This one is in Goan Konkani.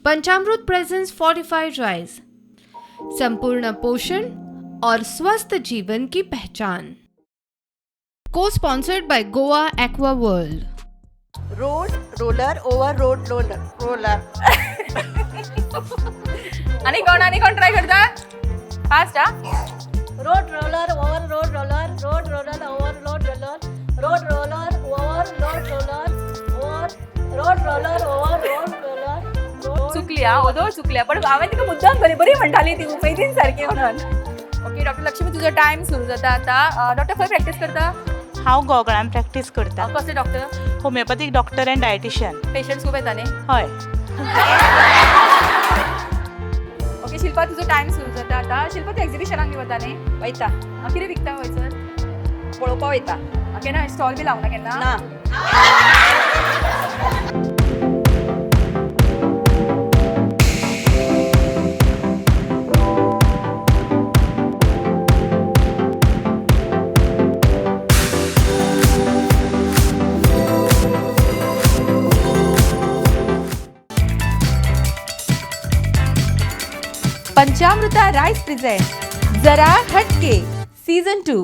पंचामृत प्रेजेंट्स फोर्टिफाइड राइस, संपूर्ण पोषण और स्वस्थ जीवन की पहचान। को sponsored by Goa Aqua World. Road roller over road roller roller. आनी कोण, आनी कोण ट्राय करता? फास्ट हा. Road roller over road roller, road roller over road roller, road roller over road roller over road roller over road roller road. चुकली हा, ओदो चुकल्या, पण हांवें तिका मुद्दाम बरी बरी म्हणटाली ती उमेदीन सारकी म्हणून. ओके डॉक्टर लक्ष्मी, तुजो टायम सुरू जाता आता. डॉक्टर खंय प्रॅक्टीस करता? हांव गोगळान प्रॅक्टीस करता. कसले doctor? Homeopathic doctor and dietitian. Patients खूप येता न्ही? हय. ओके शिल्पा, तुजो टायम सुरू जाता आता. शिल्पा, तूं एक्झिबिशनाक बी वता न्ही? वयता. कितें विकता वयसर? पळोवपा वयता. केन्ना स्टॉल बी लावना केन्ना? ना. पंचामृता राईस प्रेझेंट जरा हटके सीझन 2.